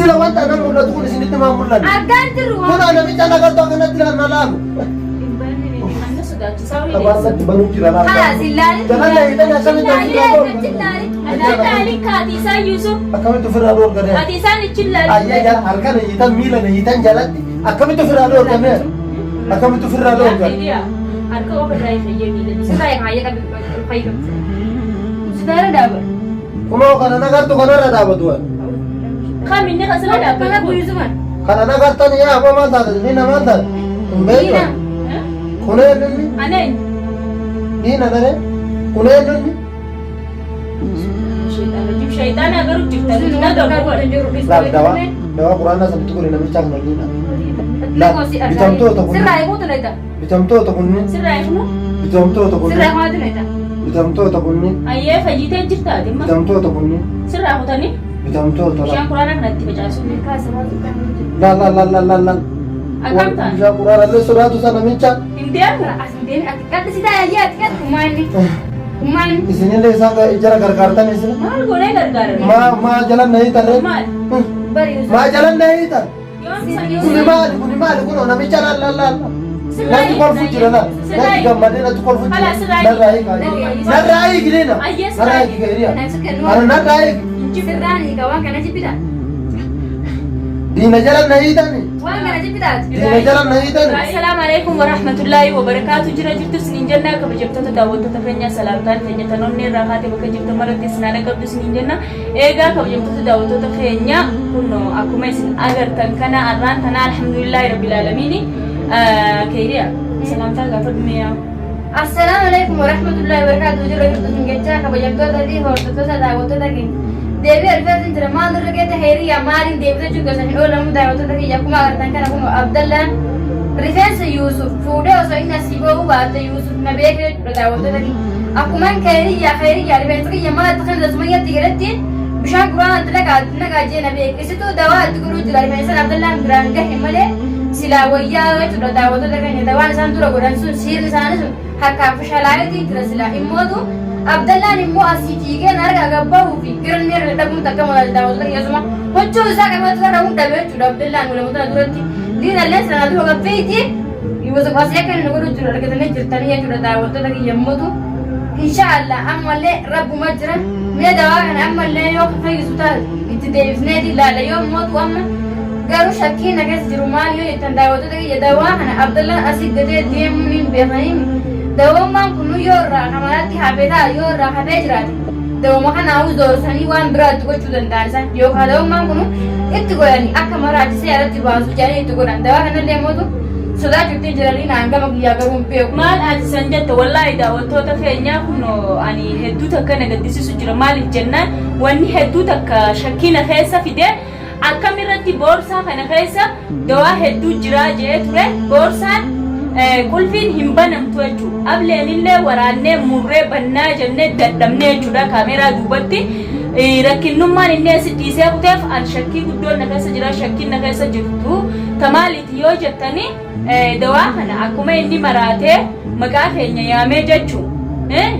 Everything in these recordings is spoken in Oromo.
Sila wanta ana mul'atu kun isinitti maa mul'anne? Argaan jirru Kun namicha nagartu akkanatti na laalu. Mana sodaachisaa wayii. Abaasatti banuu jira laata? Kalaas illaalin. Jalan na hiitan akkamitti ofirraa dhoorgan? Achi laalii kaati isaa Yuusuf. Akkamitti ofirraa dhoorgan? Ati isaan achi laalii. Ayyee jala harka na hiitan miila na hiitan jalatti akkamitti ofirraa dhoorgan? Akkamitti ofirraa dhoorgan? Harka ofirraa hin fayyadamne. Sirraa eegaa qabdu fayyadamtu. Sitaara dhaaba. Kunoo kana nagartu kanarra dhaabatu. Kam inni kasirra Kana dhaabbatu kun? guyyisuman. Kana nagartan yaa abbaa maal taate? Diina maal taate? Hin beektu. Kun eenyunni? Ana eenyu? Diina daree? Kun eenyunni? Shayxaana garuu jirta nuti na gabu. Laal dawaa dawaa quraanaa sanitti godhe namicha kana diina. Laal bitamtoota Sirraa kunniin eeguutu na ita. bitamtoota kunniin Sirraa eegnu? bitamtoota Sirraa kunniin eeguutu na ita. bitamtoota kunniin Ayyee fayyitee jirta ati amma. bitamtoota kunniin Sirraa kutanii bitamtoota laal bishaan quraanaa kanatti facaasu. laal laal laal laal laal. Akkam ta'a? Bishaan quraanaa illee sodaatu sana namicha. Hin deemu. As hin deemin ati qalli si ta'a ayyee ati qalli umaanni. Umaanni. Isinillee isaan jara gargaartan isin. Maal goonee gargaarame? Maa maa jalan na hiitan ree? Maal? Bari Yusuf. Maa jalan na hiitan? Yoom san yoo Kuni maali? Kuni maali? Kun namicha laal laal laal. Natti kolfu jira laal. Natti gammadee natti kolfu jira. Narraa hiika. Narraa hiiki Liina. Narraa hiiki Keeriyaa. Ana narraa hiiki. Sirraan hiika waan kana jibbita. Diina jala na hiitani. Waan kana jibbitaati. Diina jala na hiitani. Assalaamu alaikum warahmatullaahi wabarakaatu. Jira jirtu isiniin jenna kabajamtoota daawwattoota keenya salaamtaan keenya tanoonni irraa kaatee bakka jirtu maratti isin haala qabdu isiniin jenna. Eegaa kabajamtoota daawwattoota keenya kunno akkuma isin agartan kana arraan tana alhamdulillaahi rabbil aalamiini. Keeriya salaamtaa gaafadhu mee yaa. Assalaamu alaikum warahmatullahi wabarakatuh. Jira jirtu isin jechaa kabajamtoota fi hordoftoota daawwattoota keenya. Deebii argatiin jira maal irra geete heeriyaa maaliin deebitee jiru gosa hin oolamu daawwattoota keenya akkuma agartan kana kun Abdallaan rifeensa Yuusuf fuudhee osoo inni asii ba'uu baate Yuusuf na beekee jechuudha daawwattoota keenya. Akkuman keeriyyaa keeriyyaa rifeensa kiyya maal kan sumayyatti jedhetti bishaan quraana itti naqaa itti naqaa jee na beeke. Isituu dawaa itti godhuu jira rifeensa Abdallaan biraan gahe malee silaa wayyaa jechuudha daawwattoota keenya dawaan isaan dura godhan sun siirri isaanii sun harkaan fashalaa'eetii jira silaa immootu Abdallaan immoo asii fiigee na harkaa gabbahuu fi girni irra dhabuun takka mala daawwattoota keenya huccuu isaa qabatu irra hun dhabe jechuudha Abdallaan walamoota duratti diinallee sanaa dura gaffeeyti Yusuf asii akka inni godhu jiru argatanii jirtanii jechuudha daawwattoota kiyya immoo inshaallah ammallee rabbuma jira mee dawaa kana ammallee yoo fayyisu taate itti deebisneeti ilaalla yoo mootu amma garuu shakkiin na keessa jiru maal yoo jettan daawwattoota kiyya dawaa kana Abdallaan asii gatee deemuu hin beekanii dawammaan kun yoo irraa kamalatti hafee ta'a yoo irraa hafee jiraate dawama kanaa'uu doorsanii waan biraa itti gochuu danda'an isaan yookaan dawammaan kun itti godhanii akka maraachisee alatti baasu jedhanii itti godhan dawaa kanallee mootu sodaachuutti jiranii naan gama kiyyaa garuu hin beeku. Maal ati san jette wallaahi daawwattoota keenya kun ani hedduu takka na gaddisiisu jira maaliif jennaan wanni hedduu takka shakkina keessa fide akkam irratti boorsaa kana keessa dawaa hedduu jiraa jee ture boorsaan qulfiin hin banamtu jechuudha. Ableenillee waraannee murree bannaa jennee dadhabnee jechuudha kaameeraa duubatti. Rakkinnummaan inni asi dhiisee kuteef an shakkii guddoon na keessa jira shakkiin na keessa jirtu tamaaliiti yoo jettanii dawaa kana akkuma inni maraatee maqaa keenya yaamee jechuu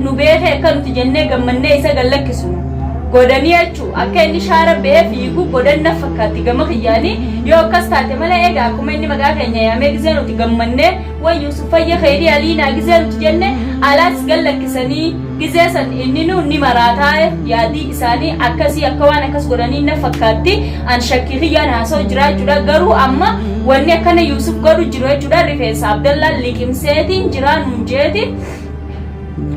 nu beekee akka nuti jennee gammannee isa gallakkisnu godhanii jechuu akka inni shaara ba'ee fiigu godhan na fakkaatti gama kiyyaanii yoo akkas taate malee egaa akkuma inni maqaa keenya yaamee gizee nuti gammannee way Yusuf fayya kheyrii aliinaa gizee nuti jenne alaas gallakkisanii gizee san inni nu ni maraataa yaadii isaanii akkasii akka waan akkas godhanii na fakkaatti an shakkii kiyyaan haasa'u jira jechuudha garuu amma wanni akkana Yusuf godhu jiru jechuudha rifeensa Abdallaan liqimseetiin jiraa nuun jeeti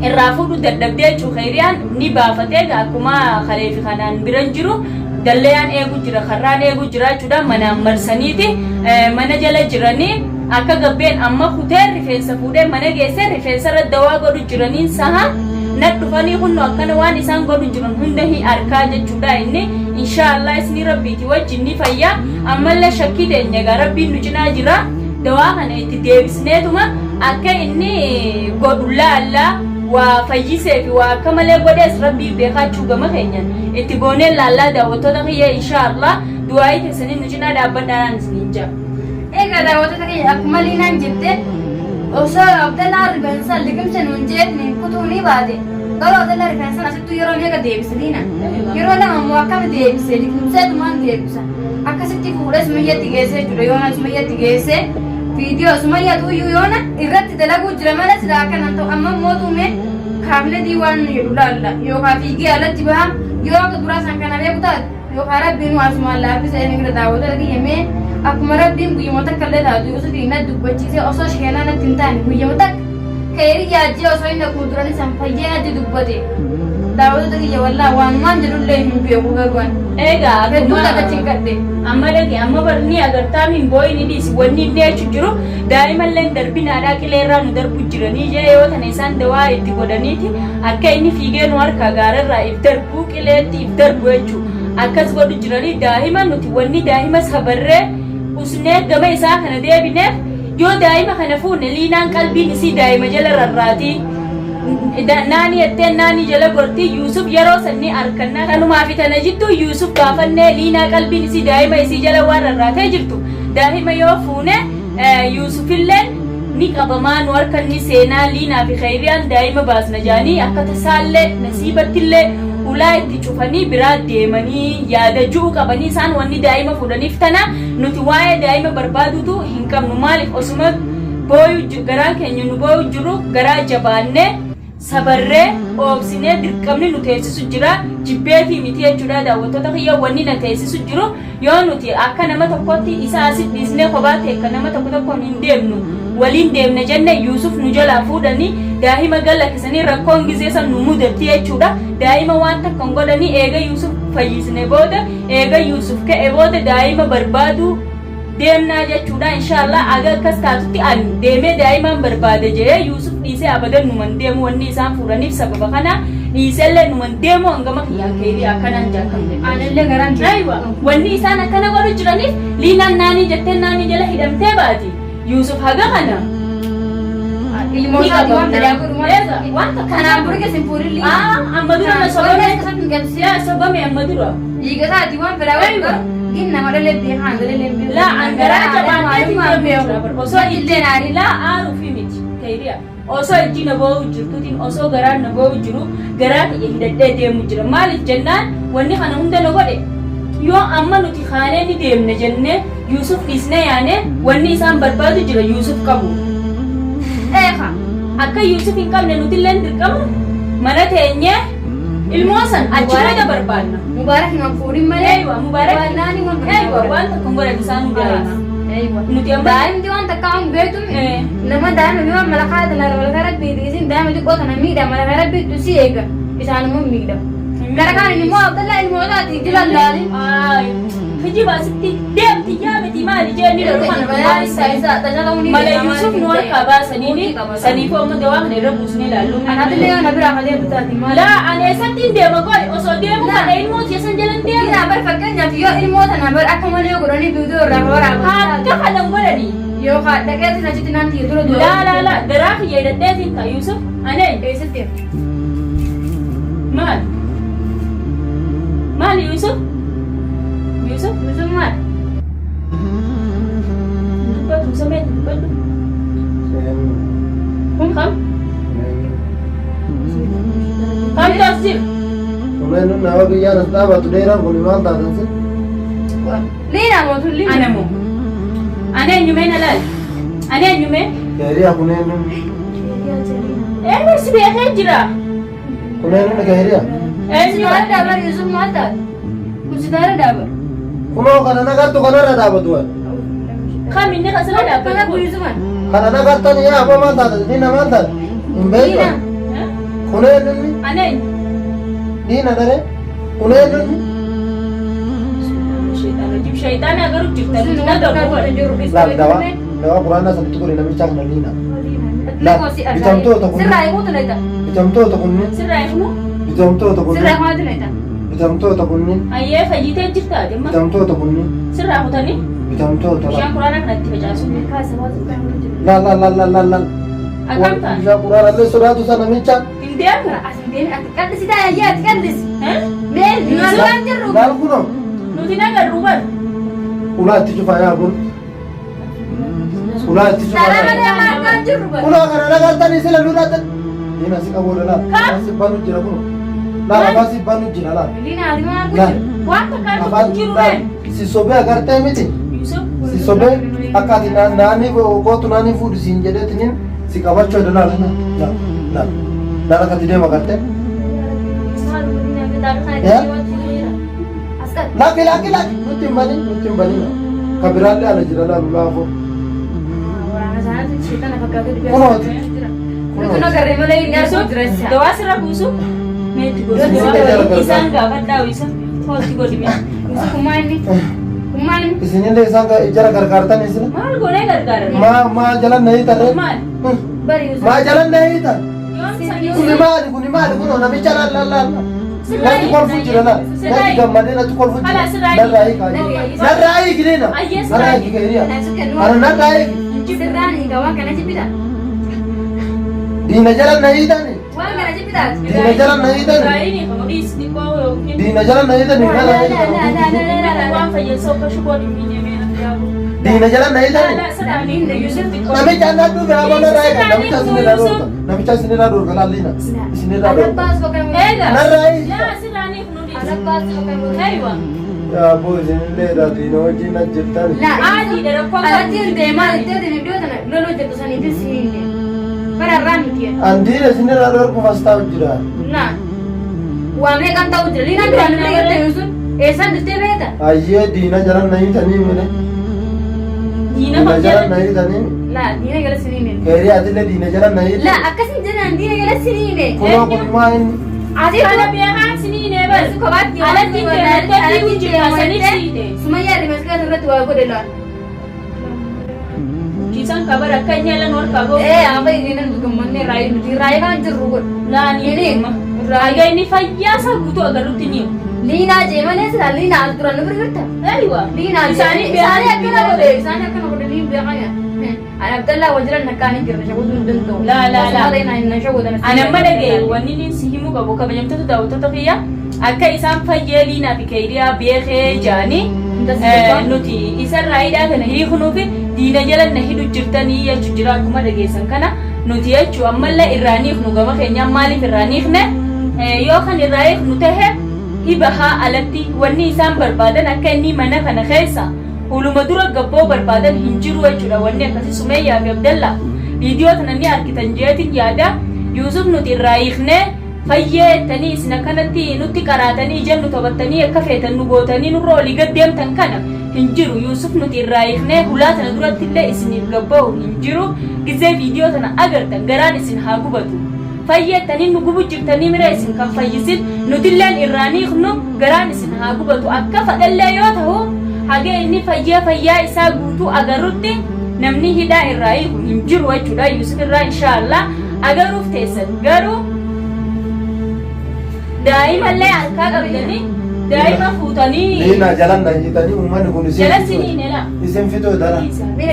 irraa fuudhu dadhabdee jechuu keyriyaan ni baafatee egaa akkuma kalee fi kanaan biran jiru dallayaan eegu jira karraan eegu jira jechuudha manaan marsaniiti mana jala jiranii akka gabbeen amma kutee rifeensa fuudhee mana geesse rifeensa irra dawaa godhu jiraniin saha na dhufanii kunno akkana waan isaan godhu jiran hunda hin arkaa jechuudha inni inshaallah isni rabbiiti wajjin ni fayya ammallee shakkii teenya egaa rabbiin nu cinaa jira dawaa kana itti deebisneetuma akka inni godhu laalla waa fayyisee fi waa akka malee godhees rabbii beekaachuu gama keenyan itti goonee laallaa daawwattoota kiyya inshaallah du'aayii teessanii nu cinaa dhaabbadhaan isiniin jaa. Egaa daawwattoota keenya akkuma Liinaan jette osoo Abdallaan rifeensa liqimsa nuun jeetni kutuu ni baate. Garuu Abdallaa rifeensa sana asittuu yeroo meeqa deebise Liina? Yeroo lama immoo akkami deebise? Liqimseetumaan deebisa. Akkasitti fuudhee Sumayyatti geessee jechuudha. Yoona Sumayyatti geessee viidiyoo Sumayyatu iyyuu yoona irratti dalaguu jira malee silaa akkanan ta'u amma immoo tuumee kaafnetii waan nu jedhu laalla. Yookaan fiigee alatti baha yoo akka duraa san kana beeku taate yookaan rabbiin waa asumaan laaffisa inni bira daawwattoota kiyya mee akkuma rabbiin guyyuma takka illee taatu Yuusufii na dubbachiisee osoo sheenaa natti hin taane guyyuma takka Kayrii yaajjee osoo inni akkuma duranii san fayyee natti dubbate. Daawwattoota kiyya wallaa waanumaan jedhullee hin beeku garuu ani. Egaa Hedduu akkuma takka cinqadhe. Amma dhage amma bar ni agartaa min booyi ni dhiisi wanni inni jechu jiru daa'imallee darbinaadhaa qileerraa nu darbu jiranii jee yoo tana isaan dawaa itti godhaniiti akka inni fiigee nu harkaa gaararraa if darbuu qileetti if darbu jechuu akkas godhu jiranii daa'ima nuti wanni daa'ima sabarree usnee gama isaa kana deebineef Yoo daa'ima kana fuune Liinaan qalbiin isii daa'ima jala rarraati. Naanii jetteen naanii jala gorti Yuusuf yeroo san ni arkanna. Tanumaafi tana jidduu Yuusuf baafannee Liinaa qalbiin isii daa'ima isii jala waan rarraatee jirtu daa'ima yoo fuune Yuusufilleen ni qabamaa nu harkan ni seenaa Liinaa fi Khayriyaan daa'ima baasna jaanii akka tasaallee nasiibattillee hulaa itti cufanii biraa deemanii yaada ju'u qabanii isaan wanni daa'ima fuudhaniif tana nuti waa'ee daa'ima barbaaduutu hin qabnu maaliif osuma booyu garaan keenya nu booyu jiru garaa jabaannee sabarree oobsinee dirqamni nu teessisu jira jibbeetii miti jechuudha daawwattoota kiyya wanni na teessisu jiru yoo nuti akka nama tokkotti isa asit dhiisnee kophaa teekka nama tokko tokkoon hin deemnu waliin deemna jenne Yuusuf nu jalaa fuudhanii daa'ima galakkisanii rakkoon gizee san nu mudatti jechuudha daa'ima waan takka hin godhanii eega Yuusuf fayyisne booda eega Yuusuf ka'e booda daa'ima barbaaduu deemnaa jechuudha inshallah aga akkas taatutti an deemee daa'imaan barbaada jedhee Yuusuf dhiisee abadan numan deemu wanni isaan fuudhaniif sababa kana dhiisellee numan deemu hangama kiyyaan keeyrii akkanaan jaakkam jedhe. Anillee garaan Aywa wanni isaan akkana godhu jiraniif Liinaan naanii jettee naanii jala hidhamtee baati Yuusuf haga kana Ilmoo ni isaatii waan qabamna. fedhaa godhu maal Eega waan takka Kanaan bori keessa hin fuudhin liina. Ah, amma dura na Sobame. sobame. Yaa sobame amma dura. Dhiiga isaatii waan fedhaa godhu Aywa. Gin nama dhalee beekaan dhalee hin beeku. Laa an garaa jabaanneetiin deemu jira bar. Osoo Illee naani. laa aaruufi miti kayriya. Osoo ijji na boo'u jirtuutiin osoo garaan na boo'u jiru garaa kiyya hidhadhee deemu jira. Maaliif jennaan wanni kana hunda na godhe yoo amma nuti kaanee ni deemna jennee Yuusuf dhiisnee yaane wanni isaan barbaadu jira Yuusuf qabu. Eefa. Akka Yuusuf hin qabne nutilleen dirqama mana teenyee ilmoo san achi booda barbaanna. Mubaarak hin fuudhin malee. Eeywa Mubaarak. Naani waan Eeywa waan tokko hin godhan isaan nu daa'ima. Eeywa. Nuti amma Daa'imti waan takka hin beektu Eh. nama daa'ima mi'a malakaa tana malakaa rabbii isin daa'ima xiqqoo tana miidha malakaa rabbiitu si eega isaan immoo miidha. Gara kaan immoo Abdallaa ilmootaati jila laalin. Ay, kijiba asitti deemti yaa miti maali jeenni lolu kana mala Yuusuf nu harkaa baasaniini saniifuu amma dawaa kana irra buusnee ilaallu. Anaatillee yoo na biraa malee bitaati maali. Laa ani eessatti hin deema qoy osoo deemu kana ilmoo tiyya san jala hin deemu. Dhiiraa bar fakkeenyaaf yoo ilmoo tana bar akka malee godhanii viidiyoo irraa waraaban. Akka kana hin godhanii. Yoo dhaqeetiin achitti naan tiyya dura dura. Laa laa laa garaa kiyya hidhadheetiin ta'a Yuusuf anee Eessatti? maal maal Yuusuf Yuusuf Yusuf maal? Dubbatu samee dubbadhu. Kam? Kamtu as jira? Kunneen nama biyyaan as dhaabatu dheeraan kun maal taatan si? Liina mootu liina. Ana moo? Ana eenyumee na laali? Ana eenyumee? Hiriyaa kunneen Eenyu si beekee jira? kunneen hiriyaa. Eenyu? Maal dhaaban Yusuf maal taate? Kun sitaara dhaaban. Kunoo kana nagartu kanarra dhaabatu waan. Kam inni kasira Kana dhaabbatu kun kun? Yusufan. Kana nagartan yaa abbaa maal taate? Diina maal taate? Hin beektu. Diina. Kunneen inni Ana eenyu? diina daree kunneen inni Shayxaana agaruu jirta nuti nagaruu bara. laal dawaa dawaa quraanaa sanitti godhe namicha kana liina. Bitamtoota kun Sirraa eeguutu laita. bitamtoota kunniin Sirraa eegnu? bitamtoota Sirraa kunniin eeguutu laita. bitamtoota kunniin Ayyee fayyitee jirta ati amma. bitamtoota kunniin Sirraa kutanii bitamtoota bishaan quraanaa kanatti facaasu. laal laal laal laal laal laal. Akkam ta'an? Bishaan quraanaa illee sodaatu sana namicha. Hin deemu. As hin deemin ati qallisi ta'a ayyee ati qallisi. Eh? Mee nuti waan jirru. Laal kunoo Nuti nagarru bar. ulaa itti cufaa yaa kun ulaa itti cufaa. Karaa malee maal kan jirru bar. Kunoo kana nagartanii sila nurratti. Diina si qabu laal. Afaan si banu jira kun. Laal afaan si banu jira laal. Liina ati maal arguu Laal. jirta? Waan takka arguu Afaan hin jiru laal. ree. Si sobee agartee miti. Yusuf. Si sobee akka ati naanii kootu naanii fuudhu siin jedheetiniin si qabachuu dha laal. Laal. Laal. Laal akka ati deema agartee. As qabi. Lakki lakki lakki nutti hin banin nutti hin banin. Ka biraallee ala jira laal laafoo. Waraana isaaniitu sheexana fakkaatee dhufee Kunooti. jira. Nuti nu agarree malee inni arguu jira jecha. Dawaa sirra buusu. Meetti godhi. Dawaa. Isaan gaafadhaa Yusuf. Hootti godhi mee. Yusuf kummaa inni. Kummaa inni. Isinillee isaan jara gargaartan isin. Maal goonee gargaaran? Maa maa jalan na hiitan ree? Maal? Bari Yusuf. Maa jalan na hiitan? Yoom san Kuni maali kuni maali kunoo namicha laal laal laal. Natti kolfu jira laal. Natti gammadee natti kolfu jira. Narraa hiikaa. Narraa hiiki Liina. Narraa hiiki Keeriyaa. Ana narraa hiiki. Sirraan hiika waan kana jibbita. Diina jala na hiitani. Waan kana jibbitaati. Diina jala na hiitani. Raayini kan odii xiqqoo yookiin Diina jala na hiitani. Narraa hiiki. waan fayyasoo akka shuboo dhimmiin yemee yaabu. Diina jala na hiitani. Laa sirraanii Yusuf xiqqoo. Namicha annaa dhufe haa narraa hiika. Namicha isinirraa dhoorga. Namicha isinirraa dhoorga laal Liina. Isinirraa dhoorga. Alabbaas bakka Eega. Narraa hiiki. Laa sirraanii kun odii. Alabbaas bakka Aywa. Yaa boo isinillee diina wajjin ajjirtani. Aadiidha rakkoo Alatti hin deemaa jettee iddoo tana loluu jirtu saniifis hin hinne. Bara irraa miti. An diina isinirraa dhoorguuf as taa'u jira. Na. Waa meeqan ta'u jira. Liinaan duraan nu bira jirte Yusuf. Eessaan dhuftee beekta? Ayyee diina jalan na hiitanii mire. Diina Diina jalan na hojjetan. hiitanii. La diina jala siniine. Keerii atillee diina jalan na hiite. La akkasin jedhan diina jala siniine. Kunoo kun maa inni. Ati Kana beekaa siniinee bal. Yusuf kophaatti Alatti deemtee fiiguu jirta saniif siite. Sumayyaa rimaskata irratti waa godhe laal. Kiisaan kabar akka inni alan ol qaboo. Ee amma inni nu gammannee raayii nuti raayii kan jirru godhe. Laanii Ini Raayyaa inni fayyaa isaa guutuu agarrutti ni himu. Liinaa jee malee sila liinaa as duraan nu bira jirta. Aywa. Liinaa jee. Isaanii Isaanii akkana godhe isaanii akkana godhe niin beekan. Ani Abdallaa wajjiran nakkaan hin jirre shawwaduu hin danda'u. Laa, laa, laa. Osoo ta'e na shawwadan. Ani amma dhagaye wanni inni si himuu qabu kabajamtoota daawwattoota kiyya akka isaan fayyee liinaa fi keeyriyaa beekee jaanii nuti isarraa hidhaa kana hiiknuufi diina jala na hidhu jirtanii jechu jira akkuma dhageessan kana nuti jechu ammallee irraa niiknu gama keenyaan maaliif irraa niikne yoo kan irraa hiiknu tahe hibahaa alatti wanni isaan barbaadan akka inni mana kana keessa huluma dura gabboo barbaadan hin jiru jechuudha wanni akkasii Sumeeyyaa fi Abdallaa viidiyoo tana ni argitan jeetin yaada Yuusuf nuti irraa hiiknee fayyee jettanii isin akkanatti nutti qaraatanii ija nu taphattanii akka feetan nu gootanii nurra olii gad deemtan kana hin jiru Yuusuf nuti irraa hiiknee hulaa tana duratti illee isiniif gabba'u hin jiru gizee viidiyoo tana agartan garaan isin haa gubatu fayyeettanii nu gubu jirtanii mira isin kan fayyisin nutilleen irraa niiknu garaan isin haa gubatu akka fadhallee yoo ta'u hagee inni fayyee fayyaa isaa guutuu agarrutti namni hidhaa irraa hiiku hin jiru jechuudha Yuusuf irraa inshaallah agaruuf teessan garuu daa'imallee harkaa qabdanii daa'ima fuutanii Liina jalan na hiitanii uummanni kun isin jala siniin elaa isin fixuu dara.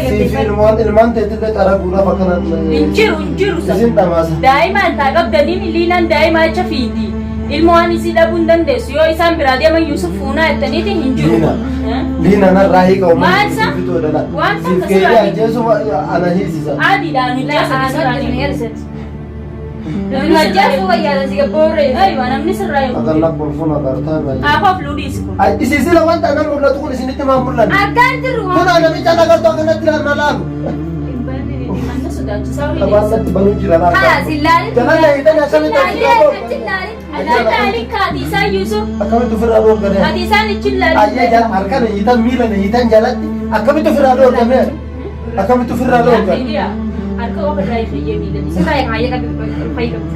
Siif ilmaan ilmaan teetillee xaraguudhaaf akkana hin jiru hin jiru isin san dhamaasa. daa'ima harkaa qabdanii liinaan daa'ima acha fiidi ilmoo waan isii dhabuu hin dandeessu yoo isaan biraa deeman Yuusuf fuunaa jettaniiti hin jiru Liina. Liina narraa hiika uummanni Maal sa? isin fixuu dara. Waan Siif takka keerii sirraa ajjeesuu ana hiisisa. Adiidhaan La hojjaa aanoo sirraa itti ni ni Namni ajjeesuu wayyaadha si gabboorree. Aywa namni sirraa yoo Akalla kolfuun agartaa baay'ee. Haafaaf luudhiisi kun. Ay, isin sila wanta nan mul'atu kun isinitti maan mul'anne. Argaan jirru Kun namicha agartuu akkanatti ilaalu na laalu. Manna sodaachisaa wayii. Afaan natti banuu jira laata. Haa si laalin. Jalan na hiitanii akkamitti ofirraa dhoorgan? Achi laalin kaati isaan Yuusuf. Akkamitti ofirraa dhoorgan? Ati isaan ichi laalin. Ayyee jala harka na hiitan miila na hiitan jalatti akkamitti ofirraa dhoorgan? Akkamitti ofirraa dhoorgan? Harka ofirraa hiiyyee miila. Sirraa hayyee qabdu fayyadu.